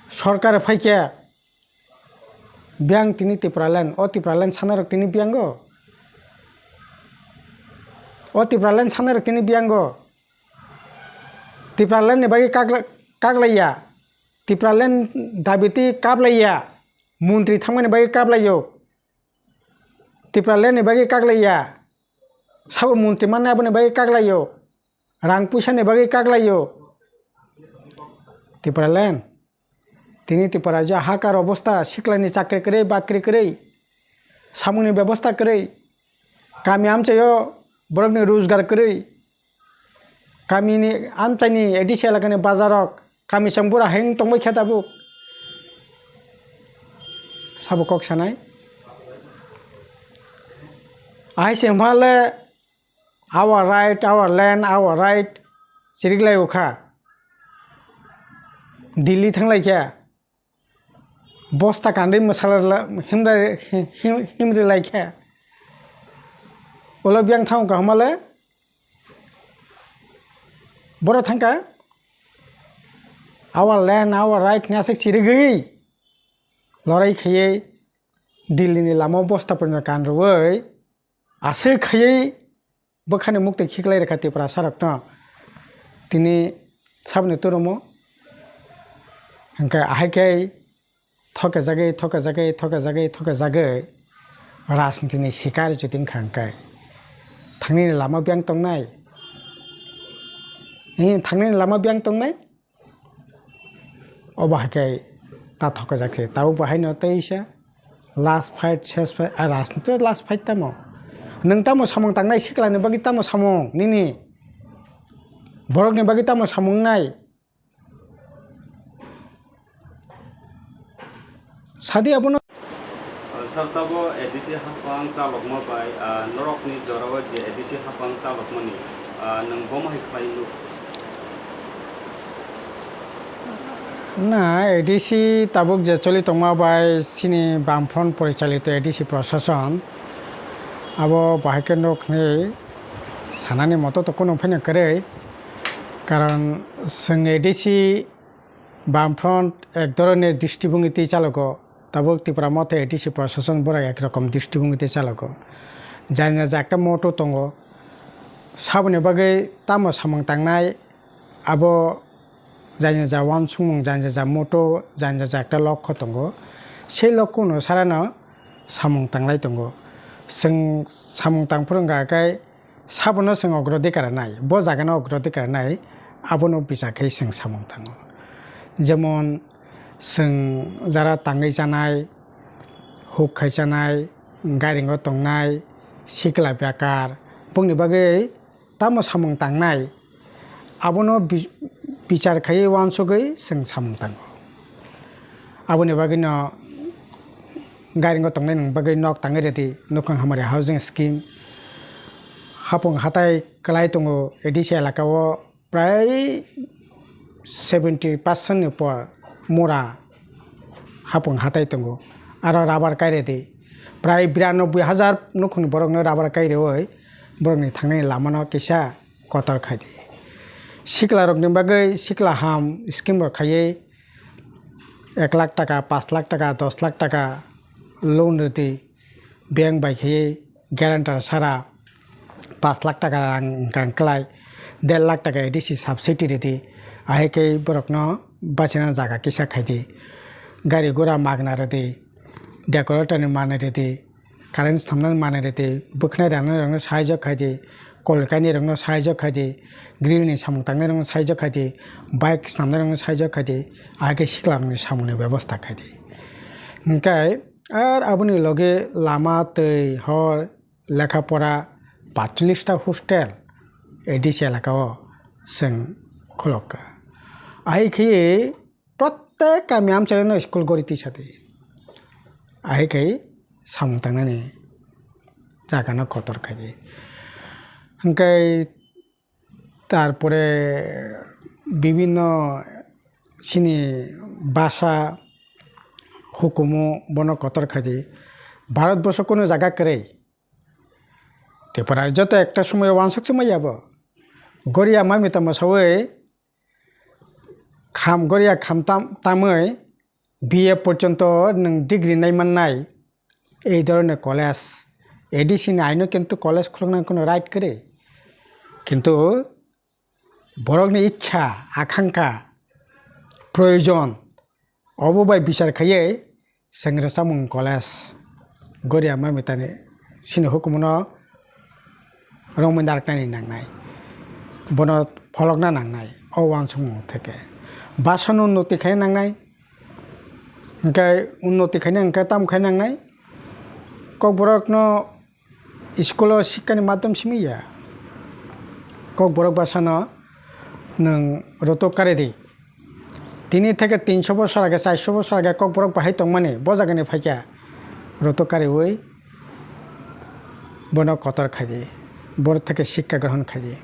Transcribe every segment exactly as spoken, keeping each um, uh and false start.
Sorkar phaikhe biyang tini Tipraland, o Tipraland sanarok tini biyango. O Tipraland sanarok tini biyango. Tipraland ni bagwi kakla-, kaklaiya. Tipraland dabiti kaplaiya. Montri thangmani bagwi kaplaio. Tipraland ni bagwi kaklaiya. Sabo montri manna aboni bagwi kaklaio. Rang puisa ni bagwi kaklaio. Tipraland. Tini Tripura rajyo hakar obosta, siklani chakri kwrwi, bakri kwrwi, samungni bebosta kwrwi, kami amchaio borokni rojgar kwrwi, kamini amchaini A D C elakani bazarrok kami chwng bura heng tongbai khe tabuk. Sabo kok sanai. Ahai se hwnba le our right, our land, our right, chiriklai o kha. Delhi thanglai khe, bosta kanrwi mwsala la-, himra-, him-, himri lai khe. Ulo biyang thang kaham le, boro thangkha, our land, our right hwnwi aswk chirigwi lorai khaiwi Delhi ni lama o bosta purino kan rwui aswk khaiwi bwkhani muktwi khiklai rwkha Tiprasa rokno. Tini saboni turumo hwnkhe ahai khe thokejagwi, thokejagwi, thokejagwi, thokejagwi rajniti ni sikar jodi wngkha hwnkhe thangnani lama biyang tongnai? Ee, thangnani lama biyang tongnai? Obo hai khe ta thokjak se, tabuk bo haino tei se last fight, ses fight, a rajniti last fight tamo. Nwng tamo samung tangnai siklani bagwi tamo samung nini? Borokni bagwi tamo samung nai? Sadi abono. Sir, tabo A D C haphang chalokma bai, ah, norokni jorao je A D C haphang chalokmani, ah, nwng bomo hai khlai nuk? Na, A D C tabuk je choli tongma bai chini Bamfront porichalito A D C prosason abo bahai khe nuk hwnwi sanani moto to kunu phano kwrwi, karon chwng A D C Bamfront ek dhoroner dristibhongi twi chalogo, tabuk Tipra Motha A D C prosason borok ek rokom dristibhongi twi chalogo. Jani ja ekta moto tongo, saboni bagwi tamo samung tangnai, abo jani ja uansukmung, jani ja moto, jani ja ekta lokho tongo. Sei lokho no sarano samung tanglai tongo. Chwng samung tangphuru wngkha khe, sabono chwng ogrodikar nai, bo jagano ogrodikar nai, abono bichar khe chwng samung tango. Jemon, chwng jara tangwi chanai, huk khai chanai, gairingo tongnai, sikla bekar, bongni bagwi tamo samung tangnai, abono bi-, bichar khaiwi uansugwi chwng samung tango. Aboni bagwino gairingo tongnai nokni bagwi nok tangwi rwdi, nukhung hamari housing scheme. Hapung hatai kwlai tongo A D C elaka o, prai seventy percent ni upor mura hapung hatai tongo. Aro rubber kai rwdi, prai biranoboi hajar nukhungni borokno rubber kai rwui borokni thangnani lamano kisa kotor khai di. Sikla rokni bagwi sikla ham scheme rok khaiwi ek lakh taka, panch lakh taka, dos lakh taka loan rwdi, bank bai khaiwi guarantor sara panch lakh taka rang wngkha wngklai, der lakh taka A D C subsidy rwdi, ahai khe borokno bachina jaga kisa khaidi, gari gura magna rwdi, decorator ni manwi rwdi, current swnamnani manwi rwdi, bwkhnai rangnai rokno sahajyo khaidi, kol kainai rokno sahajyo khaidi, grill ni samung tangnai rokno sahajyo khaidi, bike swnamnai rokno sahajyo khaidi, ahai khe sikla rokni samungni bebosta khaidi. Hwnkhe ar aboni loge lama, twi, hor, lekha pora, pachulish ta hostel A D C elaka o chwng khulokha. Ahai khe Prottek kami amchaino school gori tisa di. Ahai khai samung tangnani jagano kotor khai di. Hwnkhe tarpore bibinno chini basa hukumu bono kotor khai di. Bharat borsho kunu jaga kwrwi. Tripura joto ekta somoyo wansuk se maya bo. Goriya mami tamo sawi kham goriya kham tam, tamwi B A porjonto nwng degree nai mannai, ei dhoroner college, A D C ni aino kintu college khulukna kono right kwrwi. Kintu borokni ichha, akhankha, proyojon, obo bai bichar khaiwi chwng rwchapmung college Goria Mamitani chini hukumono romwi narwknani nangnai, bono pholokna nangnai, o uansukmung theke. Bwsano unnoti khaina nangnai, hwnkhe unnoti khaina hwnkhe tamo khaina nangnai? Kokborokno school o sikha ni madhyam simi ya. Kokborok bwsano nwng rotok kari di. Tini theke tinso bosor age, charso bosor age Kokborok bahai tongmani, bo jagani phaikha rotok kariwi bono kotor khaidi, boro theke sikha grohon khaidi.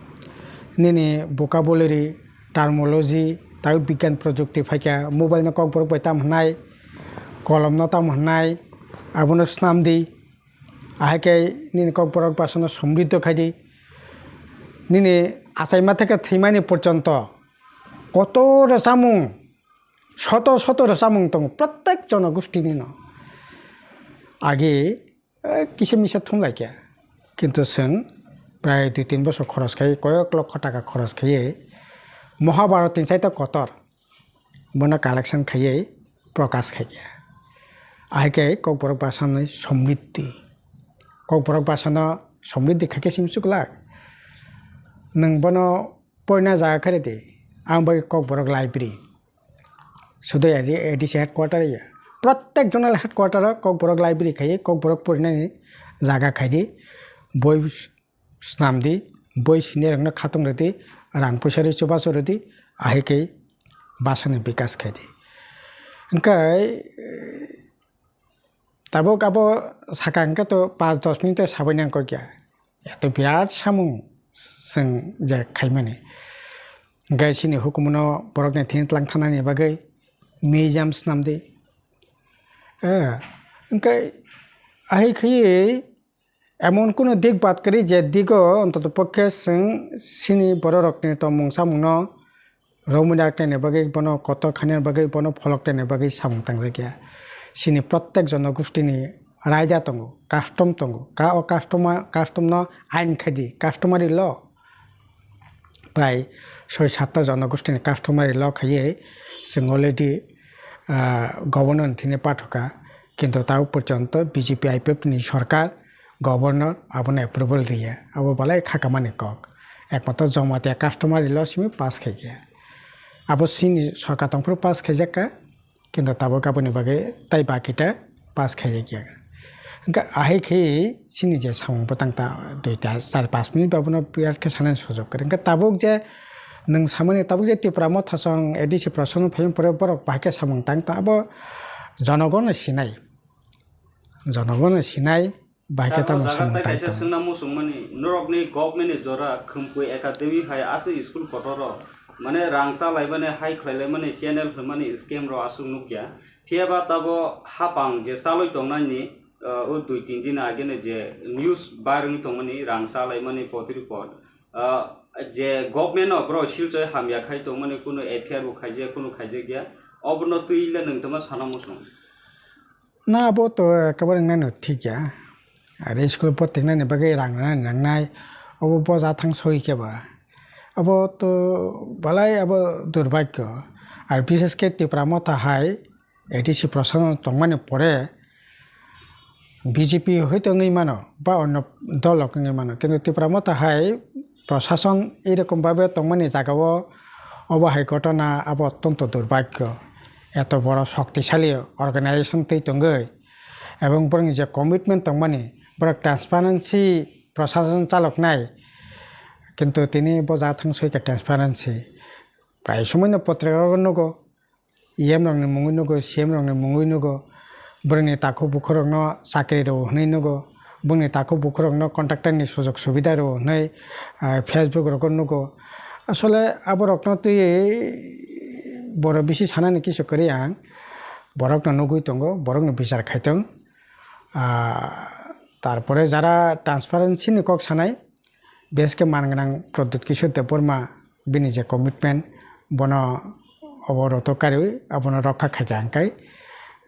Nini vocabulary, terminology, tei bigyan projukti phaikha, mobile no Kokborok bai tamo hwnai, kolom no tamo hwnai, abono snam di. Ahai khe nini Kokborok bwsano somriddho khai di. Nini achaima theke thwimani porjonto kotor rwchapmung, soto soto rwchapmung tongo, prottek jonogosti nino. Agi, eh, kisa misa thum lai khe. Kintu chwng prai dui tin bosor khoros khai, koyok lokho taka khoros khaiwi Mahabharat ni saito kotor. Bono collection khaiwi prokash khaikha. Ahai khe Kokborok bwsani somriddhi. Kokborok bwsano somriddhi khaikhe simi chuklak. Nwng bono porina jaga khairidi. Ang bai Kokborok library. Sudo A D C headquarter ya. Prottek zonal headquarter o Kokborok library khaiwi Kokborok porinani jaga khaidi. Boi snam di, boi sini rokno khatung rwdi, rang puisa rwi chubachu rwdi, ahai khe bwsani bikas khai di. Hwnkhe, tabuk abo saka hwnkhe to panch dos minute sabai nang kok ya. Eto birat samung chwng je khaimani. Hwnkhe chini hukumono borokni thini tlang thanani bagwi museum snam di. Eh, hwnkhe ahai khaiwi emon kunu dik bad kwrwi je digo ontoto pokkhe chwng chini bororokni tongmung samungno romwi narwknaini bagwi, bono kotor khainani bagwi, bono pholoknaini bagwi samung tangjakya. Chini prottek jonogostini raida tongo, custom tongo. Ka o customer, custom no ain khaidi, customary law. Prai soi satta jonogostini customary law khaiwi chwng already, ah, governor ni thini pathoka, kintu tabuk porjonto B J P I P F T ni sorkar governor abono approval riya, abo belai khakamani kok. Ekmatro Jamatia customary law simi pass khaikha. Abo chini sorkar tongphuru pass khaijakka, kintu tabuk aboni bagwi tai bakita pass khaijak ya. Hwnkhe ahai khe chini je samung bwtang ta dui ta char panch minute ba bono birat khe sanani sujok kwrwi. Hwnkhe tabuk je nwng samani tabuk je Tipra Motha song A D C proshashan phaiyung pore borok bahai khe samung tang ta abo jonogono sinai. Jonogono sinai. Bahai khe tamo samung tang tong. Swngna muchungmani, norokni government ni jora Khumkui Academy hai aswk school kotor o, mane rang chalaimani, hai khlailaimani, channel hwnmani scam rok aswk nukya. Phiyaba tabo hapang je chalwi tongnani, uh, o dui tin din age ni je news bar wngwi tongmani, rang chalaimani potripot, uh, je government no borok silchoi hamya khai tongmani, kunu F I R bo khaijak, kunu khaijakya, obono twi le nwng tongma sana muchung. Na, abo to ekebare wngnai no thik ya. Are school pothiknani bagwi rang rwnani nangnai, obo boja thang soi khe ba. Abo to belai abo durbhagyo. Ar bishesh khe Tipra Motha hai A D C proshashan tongmani pore B J P hoito wngwi mano ba onno dol rok wngwi mano, kintu Tipra Motha hai proshashan erokom bhabe tongmani jagao obo hai ghotona abo ottonto durbhagyo. Eto boro shoktisali organization twi tongwi ebong borokni je commitment tongmani, borok transparency proshashan chaloknai, kintu tini bo jaga thang soi khe transparency. Prai somoino potrika rogo nugo, E M rokni mungwi nugo, C M rokni mungwi nugo, borokni takhuk bukhurokno chakri rwo hwnwi nugo, bongni takhuk bukhurokno contractor ni sujok subida rwo hwnwi, ah, Facebook rogo nugo. Asole aborokno twi borok bisi sanani kisu kwrwi ang, borokno nugwi tongo, borokno bichar khai tong. Ah, tarpore jara transparency ni kok sanai, bises khe man gwnang Pradyut Kishore Debbarma, bini je commitment, bono obo roto kariwi abono rokha khaikha hwnkhe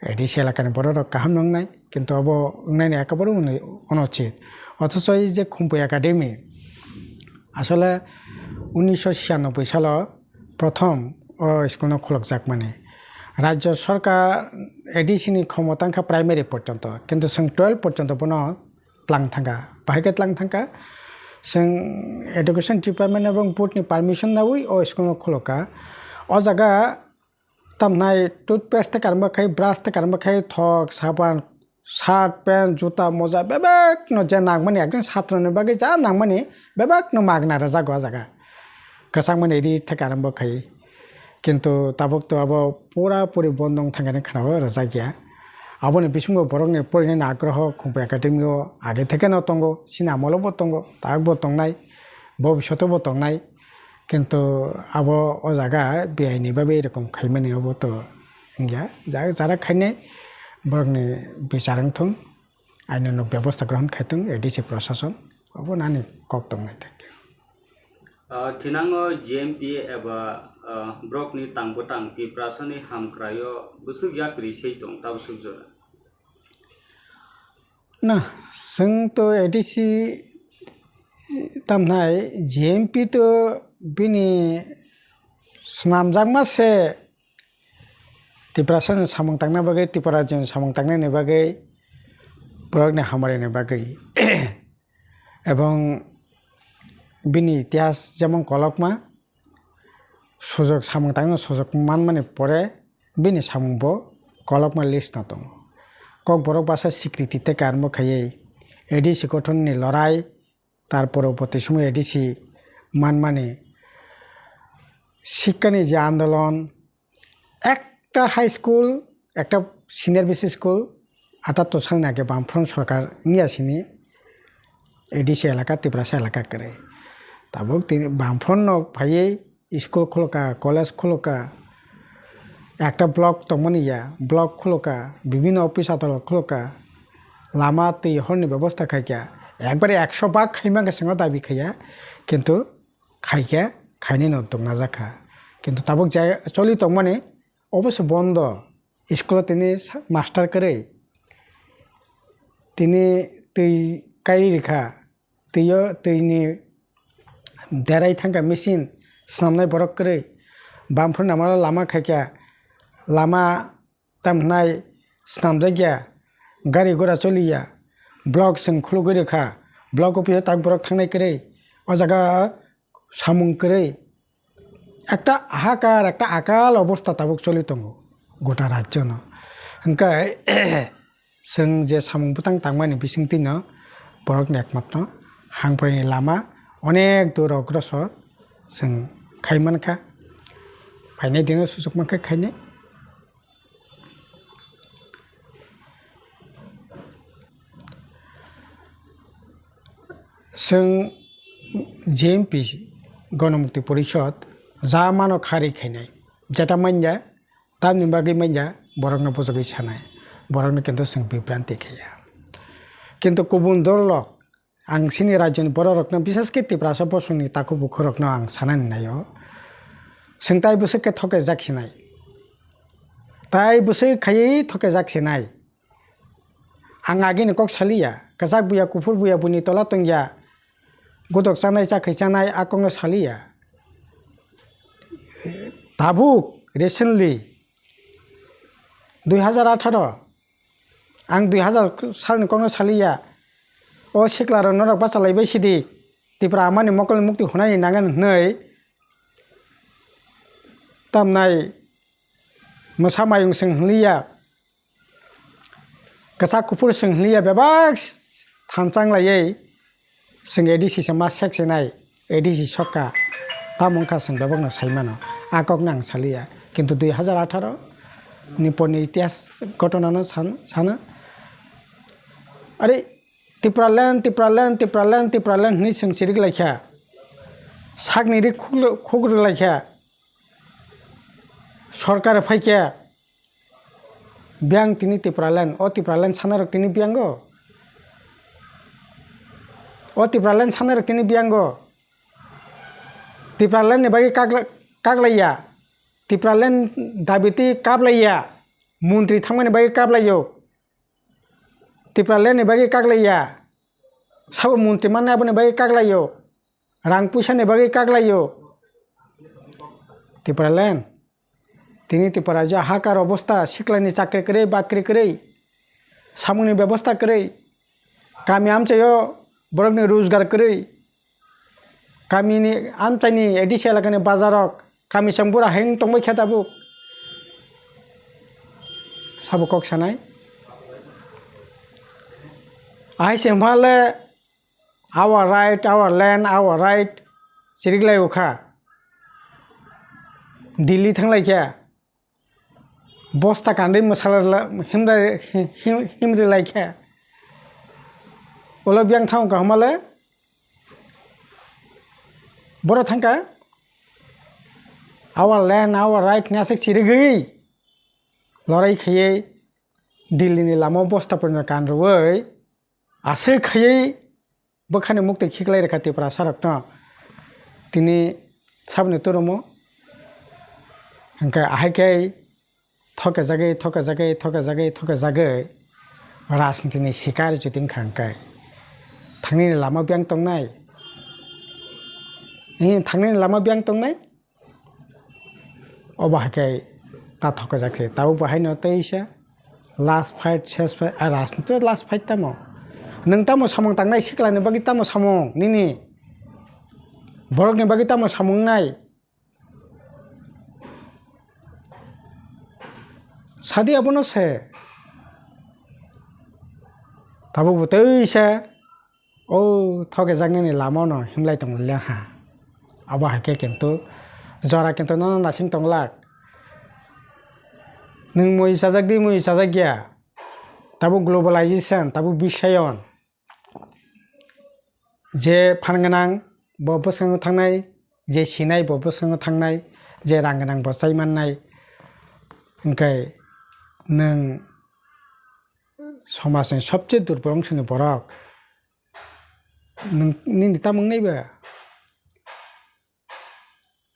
A D C elakani bororok kaham nwngnai, kintu abo wngnaini ekabare uno-, onuchit. Othocho ei je Khumpui Academy, asole unisho siyanoboi salo prothom o school no khulukjakmani. Rajya sorkar A D C ni khomota wngkha primary porjonto, kintu chwng twelve porjonto bono tlang thangkha. Bahai khe tlang thangkha, chwng education department ebong board ni permission naui o school no khulukha. O jaga tamnai toothpaste tei karma khai, brush tei karma khai, thok, saban, shirt, pant, juta, moja bebak no je nangmani ekjon satro ni bagwi ja nangmani bebak no magna rwjago o jaga. Kwchangmani ri tei karma khai. Kintu tabuk to abo pura puri bondo wng thangani khwnao rwjakya. Aboni bisingo borokni porinani agroho Khumpui Academy o age thekeno tongo, chini amolo bo tongo, tabukbo tongnai, bobishoto bo tongnai. Kintu abo o jaga B I ni bagwi erokom khaimani abo to wngya. Ja-, jara khainai borokni bichar wngthung, aino no bebosta grohon khaithung A D C prosason, abo nani kok tongnai thangkhe. Ah, thinango G M P eba, ah, borokni tang bwtang Tiprasani hamkraio bwswk yak ri sei tong tabwswk jora. Na, chwng to A D C tamnai G M P to bini swnamjakma se Tiprasani samung tangna bagwi, Tripura rajyoni samung tangnani bagwi, borokni hamari ni bagwi. Ebong bini itihas jemon kolokma, sujok samung tangno sujok manmani pore bini samung bo kolokma list no tongo. Kokborok basa sikriti tei karmo khaiwi A D C gothon ni lorai, tar poroboti somoy A D C manmani sikkani je andolon, ekta high school, ekta senior B C school, atattor salni age Bamfront sorkar wngya sini A D C elaka, Tiprasa elaka kwrwi. Tabuk tini Bamfront no phaiwi school khulukha, college khulukha, ekta block tongmani ya, block khulukha, bibhinno office adalot khulukha, lama twi horni bebosta khaikha, ekbare ekso bhag khaima khe chwngno dabi khaiya, kintu khaikhe khainai no tongna jakha. Kintu tabuk je choli tongmani obo se bondo. School o tini sa-, master kwrwi. Tini twi kairi rikha. Twi o, twi ni derai thangkha machine swnamnai borok kwrwi. Bamfront namaro lama khaikha. Lama Tamo hwnai swnamjakya, gari gura choliya, block chwng khulugwi rwkha, block office o tak borok thangnai kwrwi, o jaga samung kwrwi. Ekta hahakar, ekta akal obostha tabuk choli tongo gota rajyo no. Hwnkhe chwng je samung bwtang tangmani bisingtwi no borokni ekmatno hangphraini lama onek duro grosor chwng khai mankha, phainai dino suchuk mankha khainai. Chwng G M P, Ganamukti Porishod, ja mano kharwi khainai, jeta manya, tamni bagwi manya, borokno bujagwi sanai, borokno kintu chwng bibranti khaiya. Kintu kubun dolrok, ang chini rajyoni bororokno, bishesh khe Tiprasa bosongni takhuk bukhurokno ang sanani naio. Chwng tai bwswk khe thokejak sinai. Tai bwswk khaiwi thokejak sinai. Ang agini kok saliya, kwchak buya, kuphur buya, buini tola tongya, godok chanai, chakhwi chanai, a kokno saliya. Tabuk, recently, dui hazar atharo, ang dui hazar salni kokno saliya, o siklarok norok bachalaibai sidi, Tipra amani mokolni mukti hunani nangan hwnwi, tamnai mwsa mayung chwng hwnliya, kwchak kuphur chwng hwnliya, bebak thanchang laiwi chwng A D C se ma sek sinai, A D C sokha, tamo wngkha chwng bebakno sai mano, a kokno ang saliya. Kintu dui hazar atharo ni porni itihas ghotona no san-, sano. Are, Tipraland, Tipraland, Tipraland, Tipraland hwnwi chwng chirik laikha. Sakni ri khuk-, khuk rw laikha. Sorkar phaikhe biyang tini Tipraland, o Tipraland sanarok tini biyango? O Tipraland sanarok tini biyango? Tipraland ni bagwi kakla-, kaklaiya, Tipraland dabi twi kaplaiya, Montri thangmani bagwi kaplaio. Tipraland ni bagwi kaklaiya. Sabo montri manna aboni bagwi kaklaio. Rang puisa ni bagwi kaklaio. Tipraland. Tini Tripura rajyo hakar obosta, siklani chakri kwrwi, bakri kwrwi, samungni bebosta kwrwi, kami amchaio borokni rojgar kwrwi, kamini amchaini A D C elakani bazarok kami chwng bura heng tongbai khe tabuk. Sabo kok sanai. Ahai se hwnba le our right, our land, our right chiriklai ukha. Delhi thanglai khe. Bosta kanwi mwsala la-, himra-, him-, himri lai khe. Ulo biyang thang kaham le. Boro thangka. Our land, our right ni aswk chirigwi. Lorai khaiwi Delhi ni lama bosta porno kan rwwi. Aswk khaiwi bwkhani muktwi khiklai rwkha Tiprasa rokno. Tini saboni turumo. Hwnkhe ahai khe thokejagwi, thokejagwi, thokejagwi, thokejagwi rajniti ni sikar jodi wngkha hwnkhe thangnani lama biyang tongnai? Ee, thangnani lama biyang tongnai? Obo hai khe ta thokjak se, tabuk bo haino tei se last fight, ses fight, a, rajniti last fight tamo? Nwng tamo samung tangnai siklani bagwi tamo samung nini? Borokni bagwi tamo samung nai? Sadi abono se. Tabuk bo tei se. O thokejaknani lama no himlai tong le ha. Abo hai khe kintu jora kintu nono nasing tong lak. Nwng mui chajak di, mui chajak ya. Tabuk globalization, tabuk biswayon. Je phan gwnang bo bwskango thangnai, je sinai bo bwskango thangnai, je rang gwnang bo chai mannai. Hwnkhe nwng somajni sobse durbol ongsoni borok. Nwng nini tamo wngnai ba?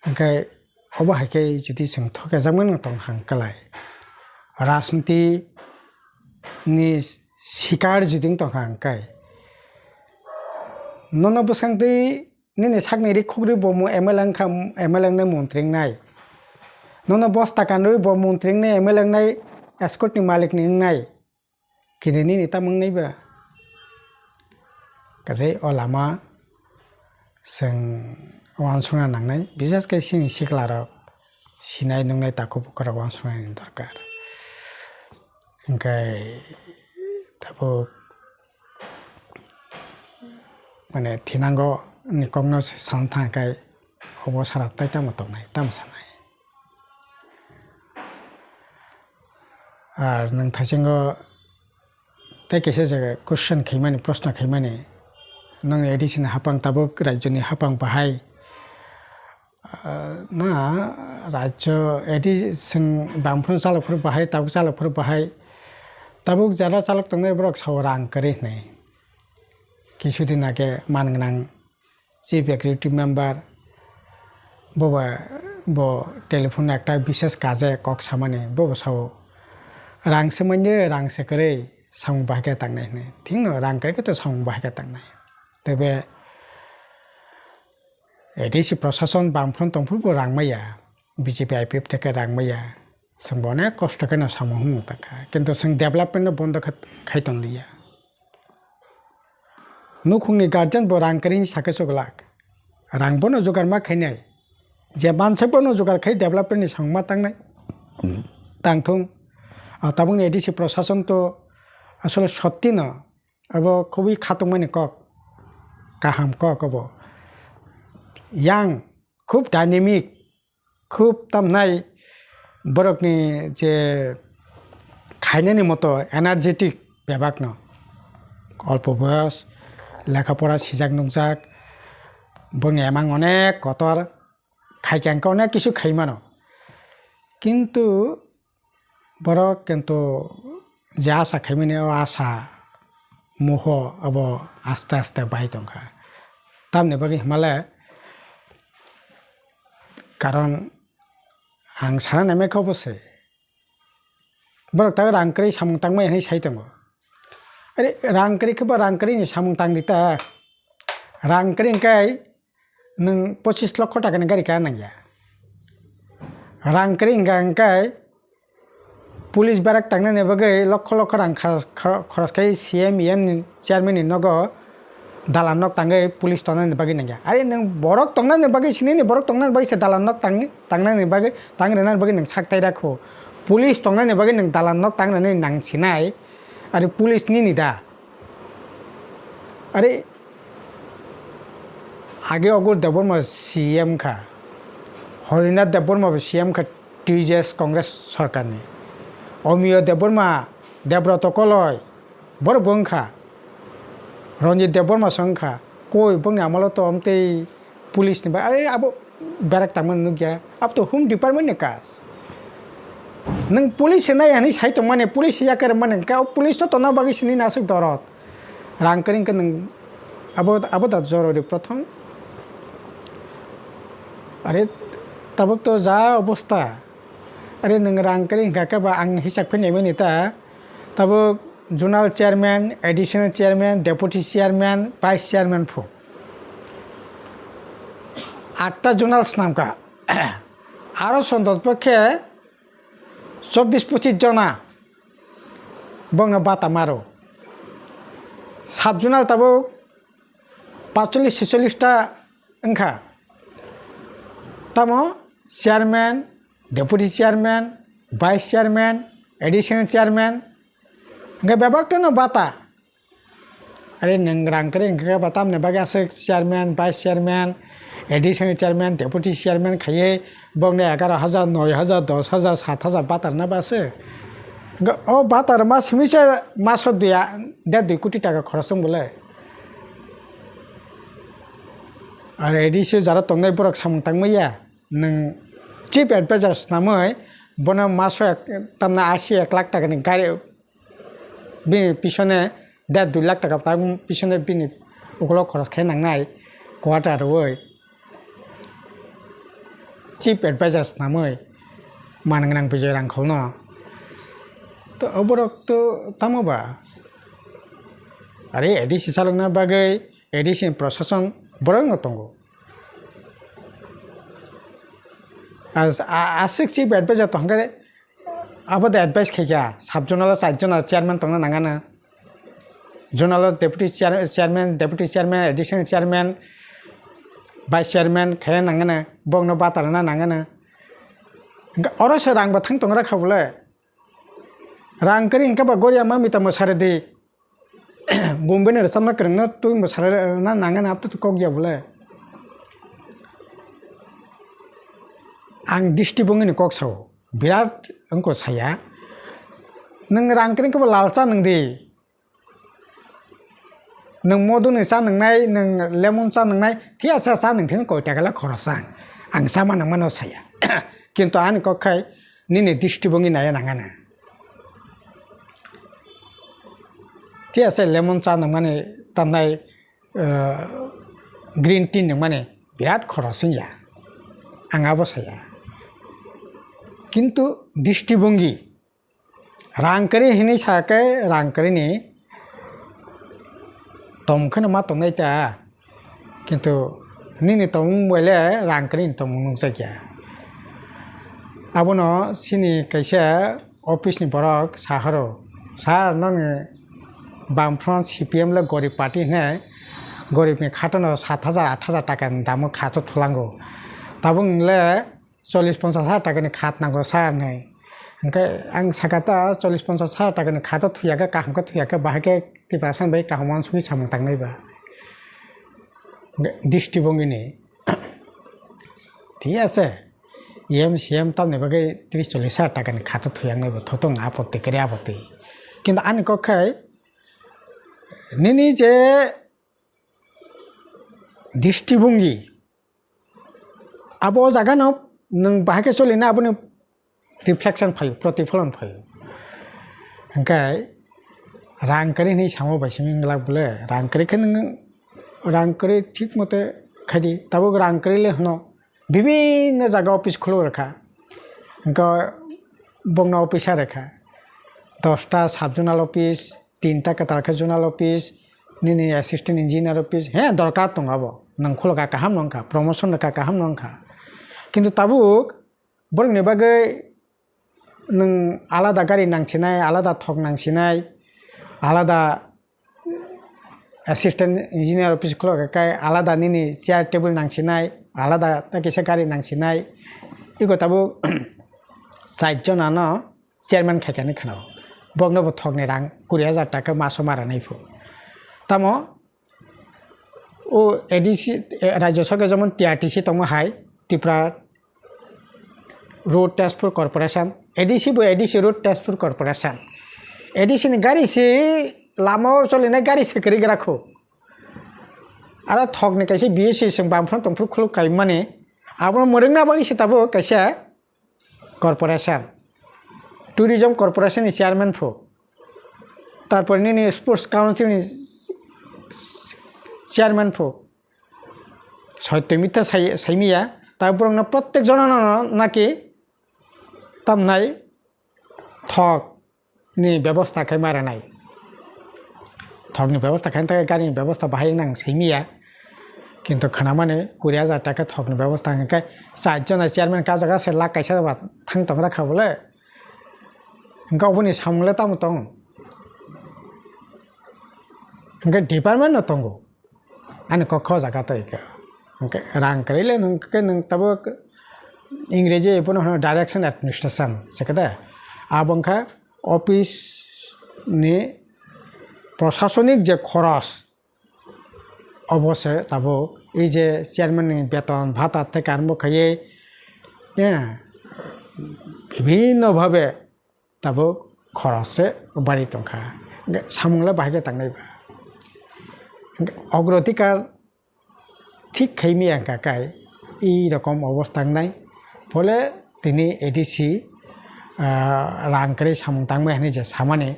Hwnkhe obo hai khe jodi chwng thokejakmano tong kha hwnkhe lai, rajniti ni sikar jodi wng tong kha hwnkhe, nono bwskang twi nini sakni ri khukri bo mu M L A wngkha, M L A wngnai, montri wngnai. Nono bosta kanwi bo montri wngnai, M L A wngnai, escort ni malik ni wngnai. Kini nini tamo wngnai ba? Kaisa o lama chwng uansukna nangnai, bises khe chini siklarok sinai nuknai takhuk bukhurok uansuknani dorkar. Hwnkhe tabuk mane thinango ni kokno sana thangkhe obo sara tai tamo tongnai, tamo sanai. Ar nwng thaisingo tei kaisa jaga question khaimani, proshno khaimani, nwng A D C ni hapang tabuk rajyoni hapang bahai, ah, na rajyo A D C chwng bamphru chalokphru bahai, tabuk chalokphru bahai, tabuk jara chalok tongnai borok sao rang kwrwi hwnwi. Kisudin age man gwnang Chief Executive Member, bo ba, bo telephone ekta bises kaje kok samani, bo bo sao, "Rang se manya, rang se kwrwi, samung bahai khe tangnai," hwnwi. Thikno rang kwrwi khe to samung bahai khe tangnai. Tebe A D C prosason bamphru tongphru bo rang maya, B J P I P F theke rang maya. Chwng bo onek kosto kheno samung hwnwi tangkha, kintu chwng development no bondo khe khai tongliya. Nukhungni guardian bo rang kwrwi sakhe chuklak. Rang bono jugar ma khainai. Je mansak bono jugar khai development ni samung ma tangnai. Tangthung. A tabukni A D C prosason to asole sotti no abo khubui khatungmani kok. Kaham kok abo. Yang khub dynamic. Khub tamnai borokni je khainani moto energetic bebakno, olpo boyos, lekha pora sijak nukjak, boni emang onek kotor, khaikhe hwnkhe onek kisu khaimano. Kintu borok kintu je asa khaimani o asa moho abo aste aste bai tongkha. Tamni bagwi hwnmale, karon ang sana naimai kha obo se, Borok ta rang kwrwi samung tangmaya hinwi sai tongo. Are rang kwrwi khe ba rang kwrwi ni samung tang di ta. Rang kwrwi hwnkhe nwng pochis lokho taka ni gari kha nangya. Rang kwrwi hwnkha hwnkhe police berak tangnani bagwi lokho lokho rang kha-, kha-, khorok khai C M, E M ni chairman ni nogo dalan nok tangwi police tongnani bagwi nangya. Are nwng borok tongnani bagwi, sinini borok tongnani bagwi se dalan nok tang-, tangnani bagwi, tang rwnani bagwi nwng sak tai rakho. Police tongnani bagwi nwng dalan nok tang rwnani nang sinai. Are police nini da? Are age Agur Debbarma C M kha, Harinath Debbarma bo C M kha T J S Congress sorkarni. Omiyo Debbarma, Debroto Koloi, borok bo wngkha. Ranjit Debbarma se wngkha. Koi bongni amolo to omtei police ni ba, are abo berak tangmani nukya. Abo to home department ni kaj. Nwng police se nai hinwi sai tongmani, police se yakarmani hwnkhe o police no tonna bagwi sini nasuk dorot. Rang kwrwi hwnkhe nwng abo, abo da jorori prothom. Are tabuk to ja obosta. Are nwng rang kwrwi hwnkha khe ba ang hisab khe naimani ta. Tabuk zonal chairman, additional chairman, deputy chairman, vice chairman phu. Atta zonal swnamkha. Aro sondot pokhe chobbish pochis jona bongno bata maro. Sub zonal tabuk pacholish tsicholish ta wngkha. Tamo chairman, deputy chairman, vice chairman, additional chairman, hwnkhe bebak tongno bata. Are nwng rang kwrwi hwnkhe ba tamni bagwi aswk chairman, vice chairman, additional chairman, deputy chairman khaiwi bongni egaroh hajar, noi hajar, dos hajar, sat hajar bata rwna ba aswk. Hwnkhe o bata rwma simi se maso dui, der dui koti taka khorok wng bolai. Are A D C jara tongnai borok samung tangmaya, nwng chief advisor swnamwi bono maso ek, tamna asi ek lakh takani gari, bini pisone der dui lakh taka tang pisone bini ukolok khoros khe nangnai quarter rwui chief advisor swnamwi manang nang Bijoy Rangkholno. To o borok to tamo ba? Are A D C salokna bagwi A D C ni prosason borokno tongo. As-, a-, aswk chief advisor tongkhe abo de advice khaikha, sub zonal o char jona chairman tongna nangano, zonal o deputy chair-, chairman, deputy chairman, additional chairman, vice chairman khaina nangano, bokno bata rwna nangano. Hwnkhe oro se rang bo thang tongra kha bole. Rang kwrwi hwnkhe ba goria ma mita mwsari di. Bombay ni rwchapna kwrwngno twi mwsarna nangani apto kok ya bole. Ang district bongni kok sao, birat wngkha saya. Nwng rang kwrwi khe bo lal cha nwng di. Nwng moduni cha nwngnai, nwng lemon cha nwngnai, thia cha cha nwng thini koi taka le khoroksa ang. Ang cha ma nangmano saya. Kintu ani kok khai nini district bongni naya nangana. Thik ase, lemon cha nangmani tamnai, eh, green tea nangmani birat khoros wngya, ang abo saya. Kintu distibongi rang kwrwi hinwi sa khe rang kwrwini tong kheno ma tongnai ta. Kintu nini tongmung bai le rang kwrwi ni tongmung nukjakya. Abono chini kaisa office ni borok sahoro, "Sir, noni Bamfront C P M le gorib party hinwi gorib ni khato no sat hajar, aat hajar taka ni damo khato thulango. Tabuk nwng le chollish ponchash hajar taka ni khat nango sir," hinwi. Hwnkhe ang saka ta, "Chollish ponchash hajar taka ni khat o thuya khe, kaham khe thuya khe, bahai khe Tiprasa ni bai kaham uansugwi samung tangnai ba." Hwnkhe distibongi ni, thik ase, E M C M tamni bagwi tris chollish hajar taka ni khat o thuya wngnai bo, thoto wng apotti kwrwi apotti. Kintu ani kok khai nini je distibongi, abo o jaga no nwng bahai khe choli na, aboni reflection phaio, protipholon phaio. Hwnkhe rang kwrwi hinwi samo bai simi wng glak bole, rang kwrwi khe nwng rang kwrwi thik mote khaidi, tabuk rang kwrwi le hwno bibinno jaga office khuluk rwkha, hwnkhe bokno officer rwkha, dosta sub zonal office, tinta kwtal khe zonal office, nini assistant engineer office, he dorkar tongo abo. Nwng khulokha kaham no wngkha, promotion rwkha kaham no wngkha. Kintu tabuk borokni bagwi nwng alada gari nangsinai, alada thok nangsinai, alada assistant engineer office khulokha khe alada nini chair table nangsinai, alada ta kisa gari nangsinai. Iko tabuk char jona no chairman khaikha hinwi khwnao. Bokno bo thokni rang kuri hajar taka maso ma rwnai phu. Tamo o A D C, eh, Rajya Sabha jemon T R T C tongma hai, Tripura Road Transport Corporation, A D C bo A D C Road Transport Corporation. A D C ni gari se lama o cholinai gari se kwrwi gra kho. Aro thokni kaisa B S C seng bamphano tongphuru khuluk kaimani, abo mwrwkna bagwi se tabuk kaisa corporation, Tourism Corporation ni chairman pho, tarpor nini Sports Council ni chairman pho, sotto mitha sai, saimiya, ta borokno protek jono no naki tamnai thok ni bebosta khai ma rwnai. Thokni bebosta khaina tei garini bebosta bahai wngna ang simi ya. Kintu khwnamani kuri hajar taka thokni bebosta hwnkhe char jona chairman kajak se lakh kaisa ba thang tong rakha bole. Hwnkhe oboni samung le tamo tong? Hwnkhe department no tongo. Ani kok kho jaga tei khe. Hwnkhe rang kwrwi le nwng khe nwng tabuk Ingreji bono hwno direction administration se khe de. Abo wngkha office ni prosasonik je khoros, obo se tabuk ei je chairman ni beton bhata theke arombo khaiwi, eh, bibhinno bhabe tabuk khoros se bari tongkha. Hwnkhe samung le bahai khe tangnai ba. Hwnkhe ogrotikar thik khaimi ang kha kai, ei rokom obostha wngnai. Phole tini A D C, ah, rang kwrwi samung tangmai hinwi je samani,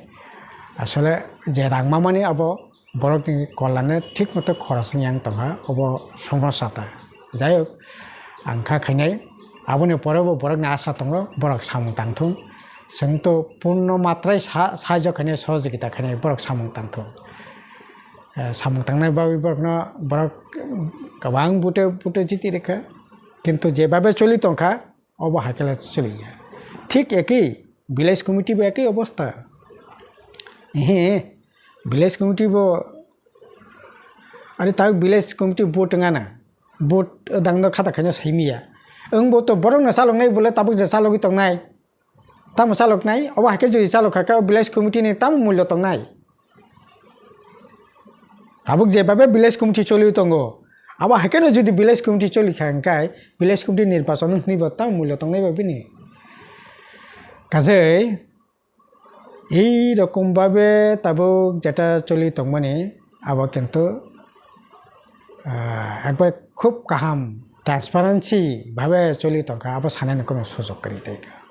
asole je rang mamani abo borokni kollanno thik moto khoros wngya wng tongkha, obo somosya ta. Jai hok, ang kha khainai, aboni pore bo borokni asa tongo, borok samung tangthung. Chwng to purno matrai sa-, sahajyo khainai, sohojogita khainai, borok samung tangthung. Eh, samung tangnai bagwi borokno, borok kwbang bute, bute jiti rikha. Kintu jebabe choli tongkha, obo hai khe le choliya. Thik ekhi village committee bo ekhi obostha. Ehe, village committee bo, are ta village committee vote wngana. Vote dangno khata khaino saimiya. Wng bo to borokno chaloknai bole tabuk je chalogwi tongnai. Tamo chaloknai, obo hai khe jodi chalok kha khe o village committee ni tamo mullo tongnai? Tabuk je babe village committee choli tongo, abo hai kheno jodi village committee choli kha hwnkhe village committee nirbachon hwnwi bo tamo mullo tongnai ba bini? Kajei ei rokom babe tabuk jeta choli tongmani abo kintu, ah, ekbar khub kaham transparency babe choli tongkha, abo sanani kono sujok kwrwi tongkha.